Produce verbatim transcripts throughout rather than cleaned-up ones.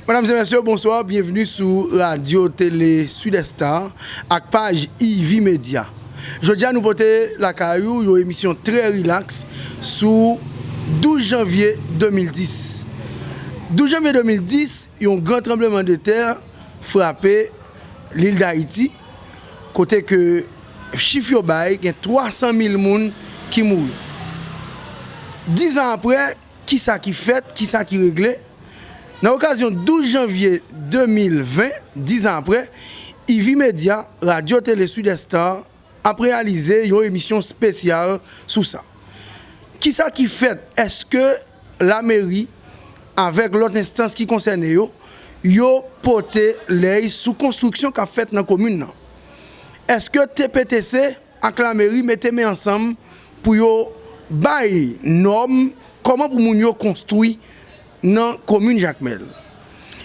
Medam e mesye, bonswa, byenveni sou Radyo Tele Sud Star ak paj Ivy Media. Jodi a nou pote lakay ou yon emisyon trè rilaks sou douz janvye de mil dis. Douz janvye de mil dis, yon gran tranblemanntè frape lil Dayiti, kote ke chif yo bay, gen twa san mil moun ki mouri. Diz an apre, kisa ki fèt, kisa ki regle? Nan okazyon douz janvye de mil ven, diz an apre, Ivy Media, Radyo Tele Sud Star, ap reyalize yon emisyon espesyal sou sa. Kisa ki fèt? Èske lameri avèk lòt enstans ki konsène yo, yo pote lèy sou konstriksyon k ap fèt nan komin nan? Èske T P T C ak lameri mete men ansanm pou yo bay nòm kòman pou moun yo konstwi nan komin Jakmèl?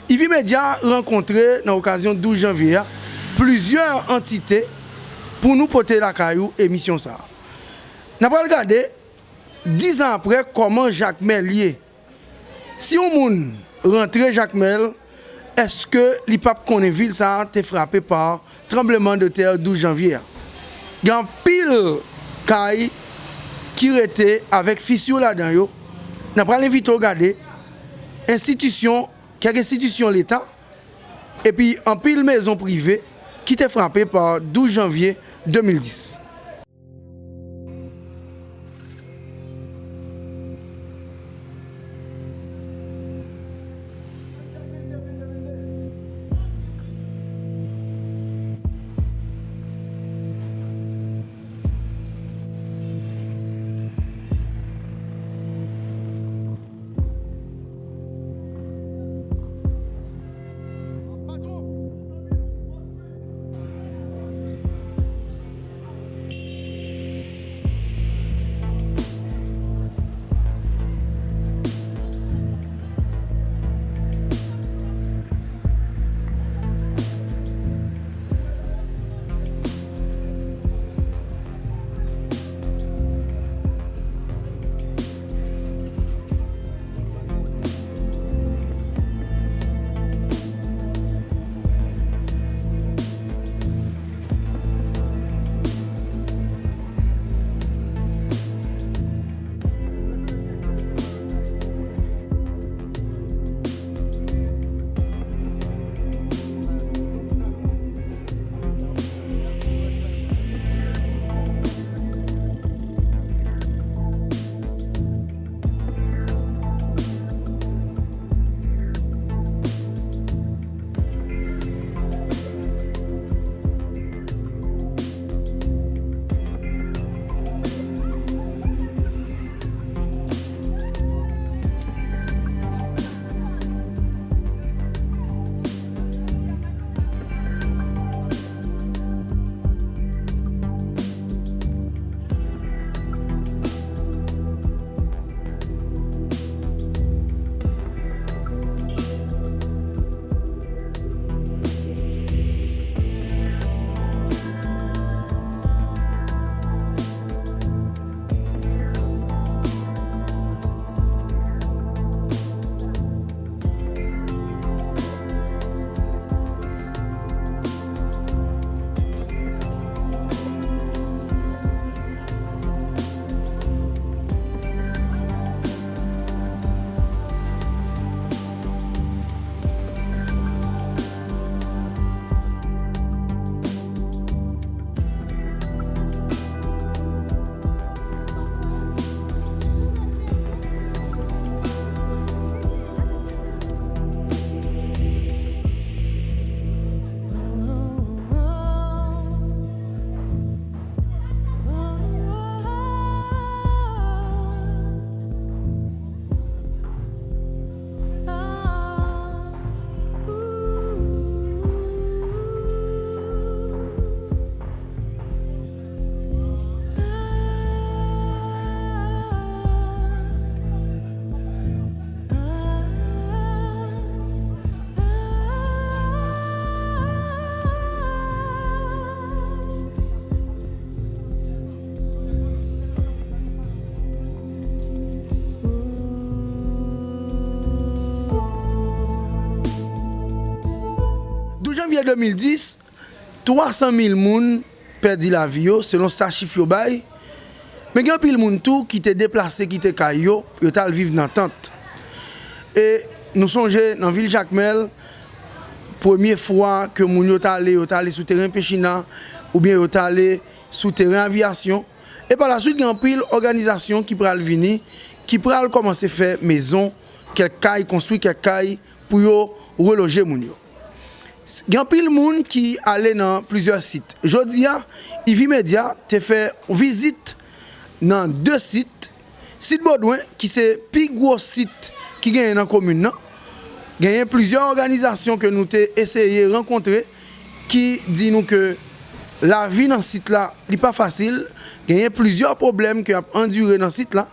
Ivy Media rankontre nan okazyon douz janvye a plizyè antite pou nou pote lakay ou emisyon sa a. N ap pral gade diz an apre kòman Jakmèl ye. Si yon moun rantre Jakmèl, èske li p ap konnen vil sa a te frape pa tranblemanntè douz janvye a? Gen anpil kay ki rete avèk fisi ladan yo. N ap pral envite w gade enstitisyon, kèk enstitisyon leta, epi anpil mezon prive ki te frape pa douz janvye de mil dis. Janvye de mil dis, twa san mil moun pèdi lavi yo, selon sa chif yo bay. Men gen anpil moun tou ki te deplase kite kay yo, yo t al viv nan tant. E nou sonje nan vil Jakmèl, premye fwa ke moun yo t ale, yo t ale sou teren Pechina, oubyen yo t ale sou teren aviyasyon. E pa laswit, gen anpil òganizasyon ki pral vini, ki pral kòmanse fè mezon, kèk kay, konstwi kèk kay pou yo reloje moun yo. Gen anpil moun ki ale nan plizyè sit. Jodi a, Ivi Media te fè yon vizit nan de sit. Sit Bodwen, ki se pi gwo sit ki genyen nan komin nan, genyen plizyè òganizasyon ke nou te eseye rankontre ki di nou ke lavi nan sit la, li pa fasil, genyen plizyè pwoblèm ke y ap andire nan sit la.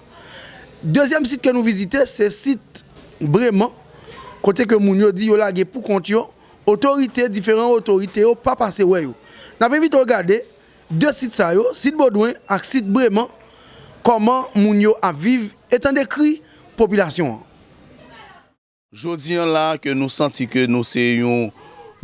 Dezyèm sit ke nou vizite, se sit Breman, kote ke moun yo di yo lage pou kont yo, otorite, diferan otorite yo pa pase wè yo. N ap envite w gade de sit sa yo, sit Bodwen ak sit Breman, kòman moun yo ap viv, etan de kri popilasyon an. Jodi an la ke nou santi ke nou se yon,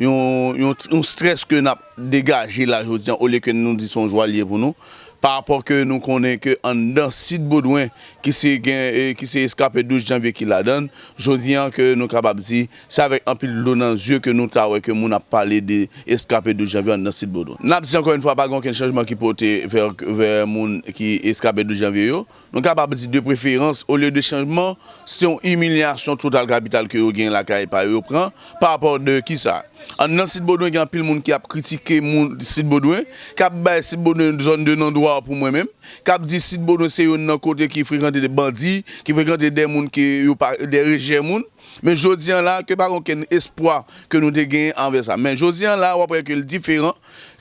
yon, yon, yon strès ke n ap degaje la jodi an, olye ke nou di se yon jwa l ye pou nou, pa rapò ke nou konnen ke anndan sit Bodwen ki se gen, e, ki se eskape douz janvye ki ladan l, jodi an ke nou kapab di, se avèk anpil dlo nan zye ke nou ta wè ke moun ap pale de eskape douz janvye anndan sit Bodwen. N ap di ankò yon fwa, pa gen okenn chanjman ki pote vè, vè moun ki eskape douz janvye yo. Nou kapab di de preferans, olye de chanjman, se yon imilyasyon total kapital ke yo gen lakay pa yo, yo pran, pa rapò de kisa? Anndan sit Bodwen, gen anpil moun ki ap kritike moun sit Bodwen, k ap bay sit Bodwen zòn de non dwa pou mwen menm, k ap di sit Bodwen se youn nan kote ki frekante de bandi, ki frekante de moun ke yo pa, de rejè moun. Men jodi an la, ke pa gen okenn espwa ke nou te genyen anvè sa. Men jodi an la, w ap wè ke l diferan,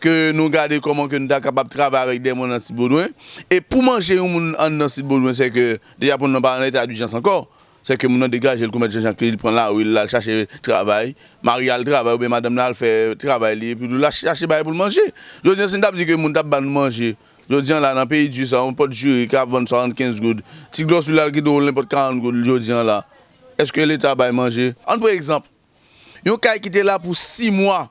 ke nou gade kòman ke nou ta kapab travay avèk de moun nan sit Bodwen. E pou manje yon moun anndan sit Bodwen, se ke deja pou nou pa nan eta dijans ankò. Se ke moun nan degaje l kou mèt Jan Jan ke li pran lari l, l al chache travay. Mari al travay oubyen madanm nan al fè travay li, epi l al chache bagay pou l manje. Jodi an, si n t ap di ke moun t ap ba nou manje, jodi an la, nan peyi di sa, yon pòt jiri ka vann swasannkenz goud. Ti glòs li al kite w nenpòt karant goud jodi an la. Èske Leta bay manje? Ann pran egzanp. Yon kay ki te la pou sis mwa,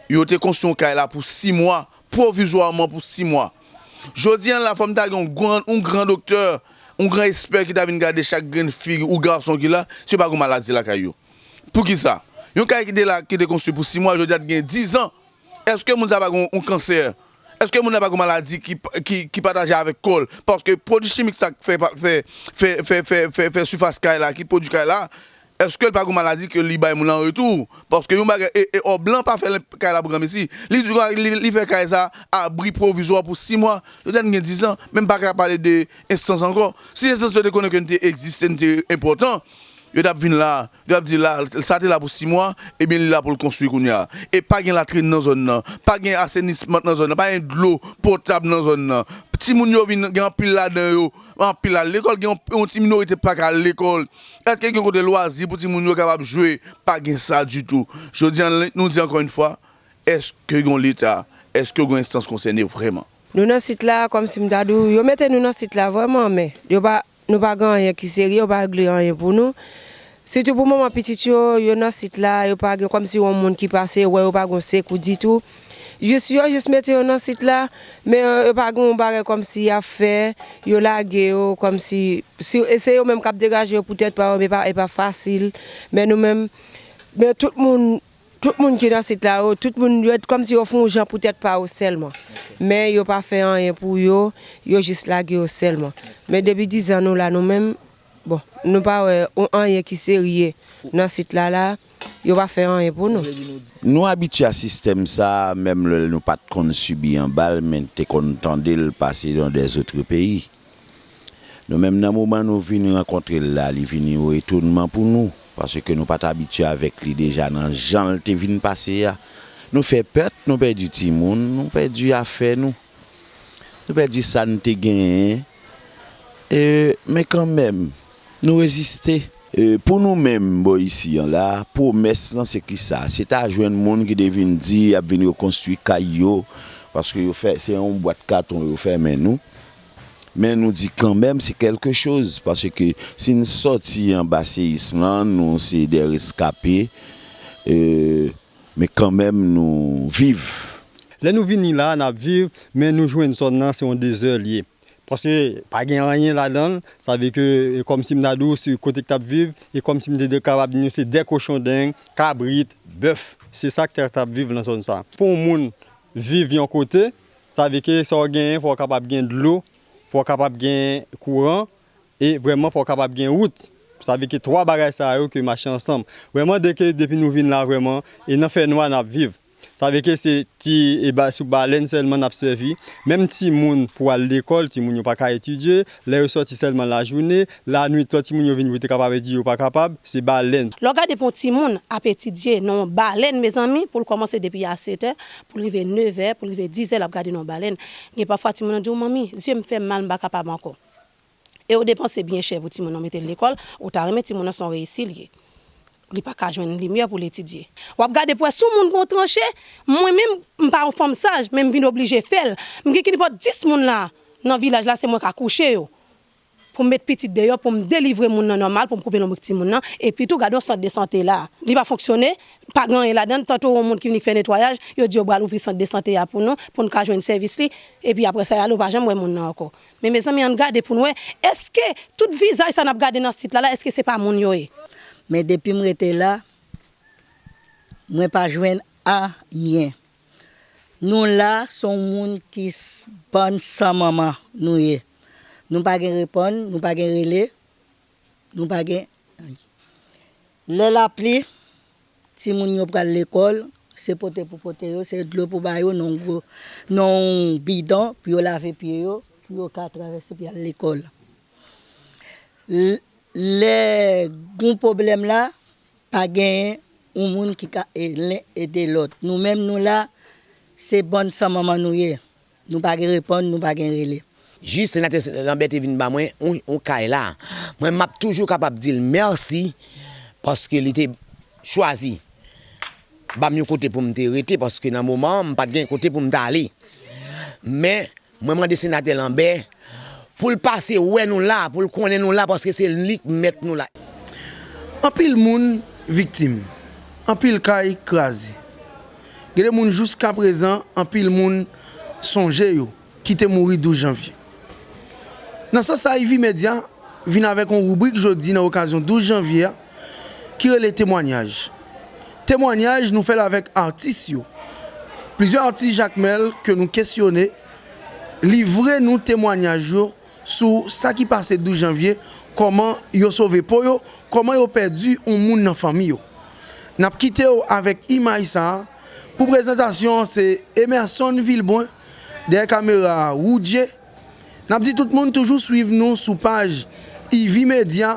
yo te konstwi yon kay la pou sis mwa, pwovizwaman pou sis mwa. Jodi an la, fò m ta gen yon gran, yon gran doktè, yon gran espè ki ta vin gade chak grenn fi ou gason ki la, si yo pa gen maladi lakay yo. Poukisa? Yon kay ki te la, ki te konstwi pou sis mwa, jodi a t gen diz an. Èske moun sa pa gen yon kansè? Èske moun nan pa gen maladi ki, ki, ki pataje avèk kò l? Paske pwodui chimik sa k fè, fè, fè, fè, fè, fè, fè sifas kay la, ki pwodui kay la, èske l pa gen maladi ke li bay moun an retou? Paske yon bagay, e, e, ò blan pa fè kay la pou granmesi. Li di, li, li fè kay sa abri pwovizwa pou sis mwa. Jodi a n gen diz an, men m pa ka pale de enstans ankò. Si enstans yo te konnen ke n te egziste, n te enpòtan, yo t ap vin la, yo t ap di la, sa te la pou sis mwa, ebyen li la pou l konstwi kounye a. E pa gen latrin nan zòn nan, pa gen asenisman nan zòn nan, pa gen dlo potab nan zòn nan. Timoun yo vin gen anpil ladan yo, anpil al lekòl, gen yon, yon ti minorite pa ka al lekòl. Èske gen kote lwazi pou timoun yo kapab jwe? Pa gen sa ditou. Jodi a, nou di ankò yon fwa, èske gen yon Leta, èske gen yon enstans konsène vrèman? Nou nan sit la, kòmsi m ta di w, yo mete nou nan sit la vrèman, men yo pa, nou pa gen anyen ki serye, yo pa regle anyen pou nou. Sitou pou manman pitit yo, yo nan sit la, yo pa gen kòmsi yon moun ki pase wè yo, pa gen sekou ditou. Jis yo jis mete yo nan sit la, men yo pa gen yon bagay kòmsi y ap fè, yo lage yo kòmsi, si, e se yo menm k ap degaje yo pou tèt pa yo, men e pa, e pa fasil. Men nou menm, men tout moun, tout moun ki nan sit la yo, tout moun yo kòmsi yo fè yon jan pou tèt pa yo sèlman. Men yo pa fè anyen pou yo, yo jis lage yo sèlman. Men depi diz an nou la, nou menm, bon, nou pa wè yon anyen ki serye nan sit la la, yo pa fè anyen pou nou. Nou abitye a sistèm sa, menm lè nou pa t konn sibi anba l, men te konn tande l pase dans des autres pays. Nou menm, nan moman nou vin rankontre l la, li vin yon etonman pou nou, paske nou pa t abitye avèk li deja nan jan l te vin pase a. Nou fè pèt, nou pèdi timoun, nou pèdi afè nou. Nou pèdi sa n te genyen. E, men kanmenm, nou reziste. E, pou nou menm, bò isi an la, pwomès lan se kisa? Se ta jwenn moun ki te vin di y ap vin rekonstwi kay yo, paske yo fè, se yon bwat katon yo fèmen nou. Men nou di kanmenm se kèlke choz, paske si n sòti anba seyism lan, nou se de reskape, e, Men kanmenm nou viv. Lè nou vini la, n ap viv, men nou jwenn zòn nan, se yon dezè l ye. Paske pa gen anyen ladan l, sa vle ke, e, kòmsi m ta di w, si kote k t ap viv, e kòmsi m te de-, kapab di nou se de kochondeng, kabrit, bèf. Se sa k t ap viv nan zòn sa. Pou yon moun viv yon kote, sa vle ke sa w genyen, fò w kapab gen dlo, fò w kapab gen kouran, e vrèman fò w kapab gen wout. Sa vle ke twa bagay sa yo ke mache ansanm. Vrèman, de ke depi nou vin la vrèman, e nan fènwa n ap viv. Sa vle ke se ti e ba, sou balèn sèlman n ap sèvi. Menm timoun pou al lekòl, timoun yo pa ka etidye. Lè yo sòti sèlman lajounen, lanwit lè timoun yo vin pou te kapab etidye, yo pa kapab, se balèn. Lè w gade pou yon timoun ap etidye nan yon balèn, mezanmi, pou l kòmanse depi a setè, pou l rive nevè, pou l rive dizè, l ap gade nan yon balèn. Gen pafwa timoun nan di w, manmi, zye m fè m mal, m pa kapab ankò. E yo depanse byen chè pou timoun nan mete l lekòl, ou ta renmen timoun nan se yon reyisi l ye. Li pa ka jwenn limyè pou l etidye. W ap gade pou wè si yon moun gen yon tranche, mwen menm, m pa yon fanm saj, men m vin oblije fè l. M gen kinpòt dis moun la, nan vilaj la, se mwen k akouche yo. Pou m met pitit deyò, pou m delivre moun nan nòmal, pou m koupe lonbrik timoun nan. Epi tou, gade yon sant de sante la. Li pa fonksyone, pa gen anyen ladan l. Tanto yon moun ki vini fè netwayaj, yo di yo pral ouvri sant de sante a pou nou, pou n ka jwenn sèvis li. Epi apre sa, y ale, ou pa janm wè moun nan ankò. Men mezanmi, ann gade pou n wè, èske tout vizaj sa n ap gade nan sit la, la, èske se pa moun yo ye? Men depi m rete la, mwen pa jwenn anyen. Nou la, se yon moun ki s-, bann san manman nou ye. Nou pa gen reponn, nou pa gen rele, nou pa gen anyen. Lè lapli, timoun yo pral lekòl, se pote pou pote yo, se dlo pou ba yo nan yon gwo, nan yon bidon pou yo lave pye yo, pou yo ka travèse pou y al lekòl. L-, lè gen pwoblèm la, pa genyen yon moun ki ka e-, len ede lòt. Nou menm nou la, se bann san manman nou ye. Nou pa gen reponn, nou pa gen rele. Jis senatè Lanbè te vin ba mwen yon, yon kay la. Mwen m ap toujou kapab di l mèsi paske li te chwazi ba m yon kote pou m te rete paske nan moman an m pa t gen kote pou m t ale. Men mwen mande senatè Lanbè pou l pase wè nou la, pou l konnen nou la paske se li k mèt nou la. Anpil moun viktim, anpil kay kraze. Gen de moun jiskaprezan anpil moun sonje yo ki te mouri douz janvye. Nan sans sa, Ivy Media vin avèk yon ribrik jodi nan okazyon douz janvye a ki rele Temwanyaj. Temwanyaj nou fè l avèk atis yo. Plizyè atis Jakmèl ke nou kesyone livre nou temwanyaj yo sou sa ki pase douz janvye, kòman yo sove po yo, kòman yo pèdi yon moun nan fanmi yo. N ap kite w avèk imaj sa a. Pou prezantasyon an, se Emerson Vilbrun, dèyè kamera a, Woodjee. N ap di tout moun toujou swiv nou sou paj Ivy Media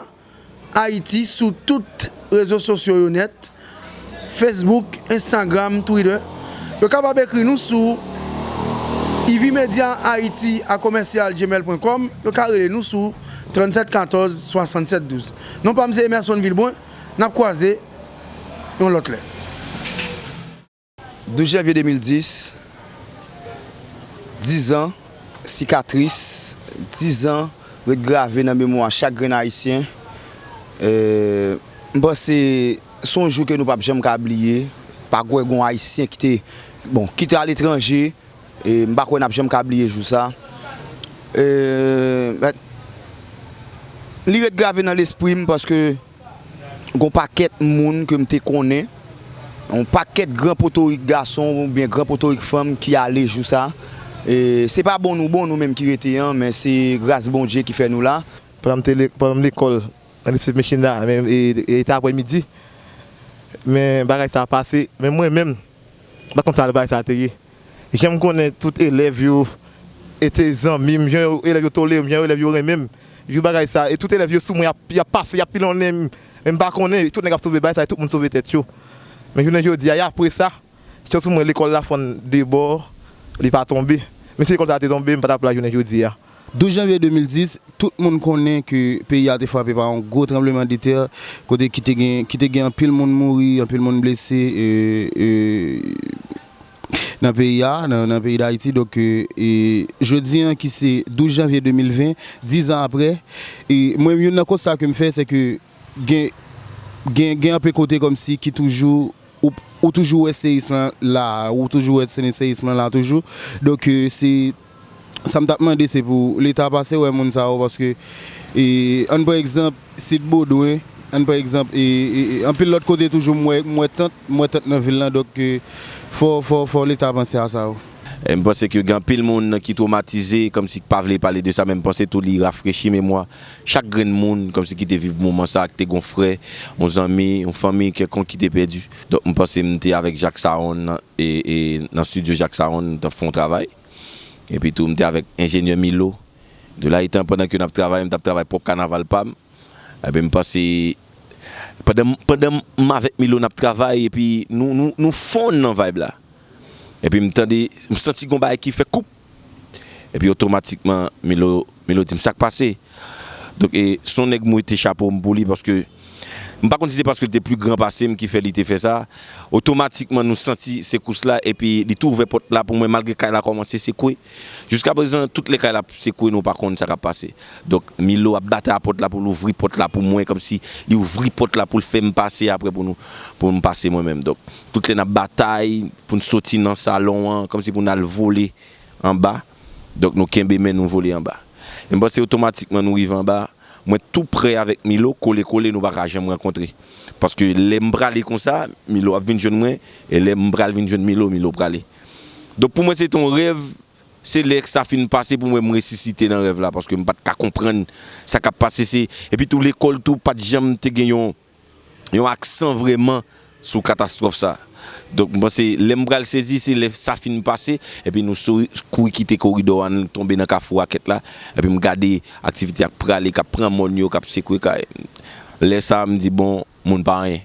Ayiti sou tout rezo sosyo yo nèt, Facebook, Instagram, Twitter. Yo kapab ekri nou sou ivymediahaiti a commercial gmail point com. Yo ka rele nou sou trannsèt katòz swasannsèt douz. Non pa m se Emerson Vilbrun. N ap kwaze yon lòt lè. Douz janvye de mil dis, dizan, sikatris, dizan ret grave nan memwa chak grenn Ayisyen. M panse se yon jou ke nou p ap janm ka bliye. Pa kwè gen yon Ayisyen ki te, bon, ki te aletranje. E m pa kwè n ap janm ka bliye jou sa. E, li ret grave nan lespri m paske gen yon pakèt moun ke m te konnen, yon pakèt gran potorik gason oubyen gran potorik fanm ki ale jou sa. E se pa bon nou bon, nou menm ki rete an, men se gras Bondye ki fè nou la. Pandan m te le-, pandan m lekòl nan lise Mechin la, men, e, e, e te aprè midi, men bagay sa pase, men mwen menm, m pa t konn sa bagay sa te ye. Jan m konnen tout elèv yo, e te zanmi m, jan yo, elèv yo tolere m, jan yo, elèv yo renmen m. Jou bagay sa, e tout elèv yo sou mwen, y ap, y ap pase, y ap pilonnen m, men m pa konnen, tout nèg ap sove bagay sa, e tout moun sove tèt yo. Men jounen jodi a, e apre sa, chans pou mwen, lekòl la fann de bò, li pa tonbe. Men si lekòl sa te tonbe, m pa t ap la jounen jodi a. Douz janvye de mil dis, tout moun konnen ke peyi a te frape pa yon gwo tranblemanntè, kote ki te gen, ki te gen anpil moun mouri, anpil moun blese, e, e, nan peyi a, nan, nan peyi Dayiti. Donk, e, e, jodi an ki se douz janvye de mil ven, dizan apre, e, mwen, youn nan konsta ke m fè, se ke gen, gen, gen anpe kote kòmsi ki toujou ou, ou toujou wè seyism lan la, ou toujou wè se-, seyism lan la toujou. Donk, e, se, sa m t ap mande, se pou Leta pase wè moun sa yo, paske, e, ann pran egzanp, Sid Bodwen, ann pran egzanp, e, e, e, anpil lòt kote toujou, m wè, m wè tant, m wè tant nan vil lan, donk, e, fò, fò, fò Leta panse a sa yo. E m panse ke gen anpil moun ki twomatize, kòmsi ki pa vle pale de sa, men m panse tou li rafrechi memwa chak grenn moun, kòmsi ki te viv moman sa, ki te gon frè, yon zanmi, yon fanmi kèlkonk ki te pèdi. Donk, m panse m te avèk Jacques Saron nan, e, e, nan estidyo Jacques Saron, m t ap fè yon travay. Epi tou, m te avèk enjenyè Milo. De la etan, pandan ke n ap travay, m t ap travay pwòp kanaval pa m. Epi m panse, pandan, pandan m avèk Milo n ap travay, epi nou, nou, nou fonn nan vibe la. Epi m tande, m santi gon bagay ki fè koup. Epi otomatikman, Milo, Milo di m sa k pase. Donk, e, se yon nèg m wete chapo m pou li, paske m pa konn si se paske l te pli gran pase m ki fè li te fè sa. Otomatikman, nou santi sekous la, epi li tou ouvè pòt la pou mwen, malgre kay la kòmanse sekwe. Jiskaprezan, tout lè kay la ap sekwe, nou pa konn sa k ap pase. Donk, Milo ap batay a pòt la pou l ouvri pòt la pou mwen, kòmsi li ouvri pòt la pou l fè m pase apre pou nou, pou m pase mwen menm. Donk, tout lè n ap batay pou n soti nan salon an, kòmsi pou n al vole anba. Donk, nou kenbe men nou vole anba. E m panse otomatikman nou rive anba, mwen tou prè avèk Milo, kole kole, nou pa ka janm rankontre. Paske lè m prale konsa, Milo ap vin jwenn mwen, e lè m pral vin jwenn Milo, Milo prale. Donk, pou mwen, se te yon rèv, se lè sa fin pase pou mwen, m resisite nan rèv la, paske m pa t ka konprann sa k ap pase. Se, epi tou, lekòl tou, pa t janm te gen yon, yon aksan vrèman sou katastwòf sa. Donk, m panse, lè m pral sezi, se lè sa fin pase, epi nou so-, kouri kite koridò a, nou tonbe nan kafou rakèt la, epi m gade aktivite ak prale k ap pran mòn yo, k ap sekwe kay. Lè sa a, m di, bon, moun pa anyen.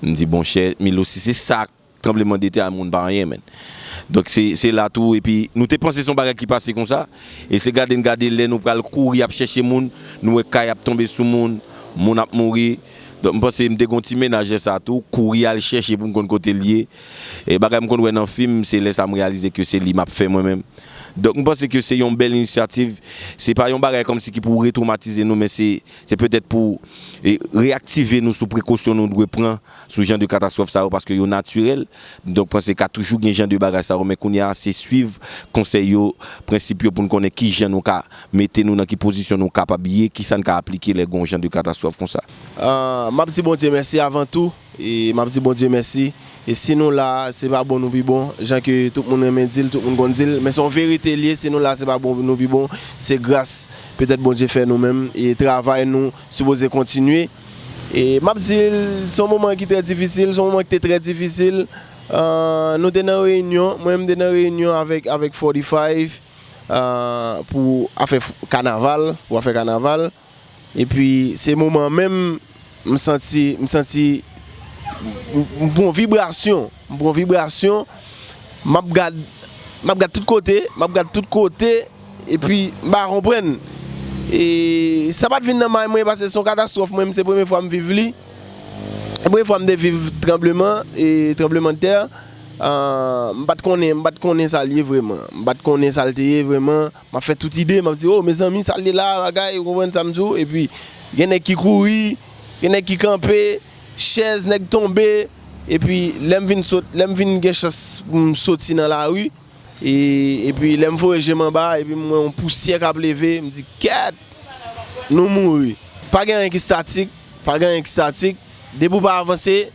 M di, bon, chè Milo, si se sa, tranblemanntè a, moun pa anyen, menn. Donk, se, se la tou, epi nou te panse se yon bagay ki pase konsa, e se gade n gade lè nou pral kouri ap chèche moun, nou wè kay ap tonbe sou moun, moun ap mouri. Donk, m panse m te gon ti mennaj lè sa tou, kouri al chèche pou m konn kote l ye. E bagay m konn wè nan fim, se lè sa m reyalize ke se li m ap fè mwen menm. Donk, m panse ke se yon bèl inisyativ. Se pa yon bagay kòmsi ki pou retwomatize nou, men se, se petèt pou, e, reyaktive nou sou prekosyon nou dwe pran sou jan de katastwòf sa yo, paske yo natirèl. Donk, panse ka toujou gen jan de bagay sa yo, men kounye a, se swiv konsèy yo, prensip yo, pou n konnen ki jan nou ka mete nou, nan ki pozisyon nou kapab ye, ki sa n ka aplike lè gen yon jan de katastwòf konsa. Ah, m ap di Bondye mèsi avan tou, e m ap di Bondye mèsi. E si nou la, se pa bon nou pi bon, jan ke tout moun renmen di l, tout moun konn di l, men se yon verite l ye, si nou la, se pa bon nou pi bon, se gras, petèt Bondye fè nou menm, e travay nou sipoze kontinye. E m ap di l, se yon moman ki trè difisil, se yon moman ki te trè difisil. Ah, nou te nan reyinyon, mwen menm m te nan reyinyon avèk, avèk forty-five, ah, pou afè f-, kanaval, pou afè kanaval. Epi, se moman menm, m santi, m santi, m, m pran vibrasyon, m pran vibrasyon, m ap gad, m ap gad tout kote, m ap gad tout kote, epi m pa konprann. E sa pa t vin nan may mwen, paske se yon katastwòf, mwen menm, se premye fwa m viv li. Se premye fwa m te viv tranbleman, e tranblemanntè. Ah, m pa t konnen, m pa t konnen sa l ye vrèman. M pa t konnen sa l te ye vrèman. M ap fè tout ide, m ap di, "O, mezanmi, sa l ye la, bagay," ou konprann sa m di w? Epi, gen nèg ki kouri, gen nèg ki kanpe, chèz, nèg tonbe. Epi, lè m vin sot, lè m vin gen chans pou m soti nan lari, e, epi lè m voye je m anba, epi m wè yon pousyè k ap leve, m di, "Kèt! Nou mouri." Pa gen anyen ki statik, pa gen anyen ki statik. Depi w pa avanse,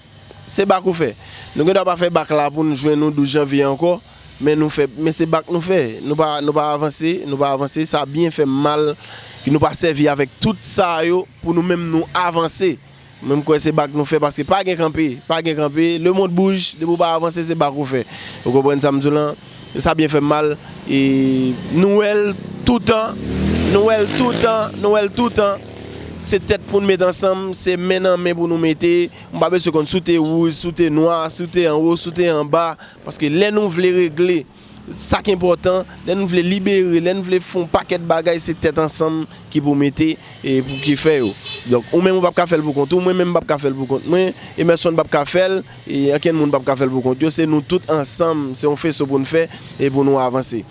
se bak ou fè. Nou gen dwa pa fè bak la pou n jwenn nou douz janvye ankò, men nou fè, men se bak nou fè. Nou pa, nou pa avanse, nou pa avanse. Sa byen fè m mal ke nou pa sèvi avèk tout sa yo pou nou menm nou avanse. Men m kwè se bak nou fè, paske pa gen kanpe, pa gen kanpe. Lemonn bouj, depi w pa avanse, se bak ou fè. Ou konprann sa m di w lan? Sa byen fè m mal. E nou wè l toutan, nou wè l toutan, nou wè l toutan. Se tèt pou n met ansanm, se men nan men pou nou mete. M pa bezwen konn si w te wouj, si w te nwa, si w te anwo, si w te anba. Paske lè nou vle regle sa k enpòtan, lè nou vle libere, lè nou vle fè yon pakèt bagay, se tèt ansanm ki pou mete e pou ki fè yo. Donk, ou menm ou p ap ka fè l pou kont ou, mwen menm m p ap ka fè l pou kont mwen, Emerson p ap ka fè l, e ankenn moun p ap ka fè l pou kont yo. Se nou tout ansanm, se yon feso pou n fè e pou nou avanse.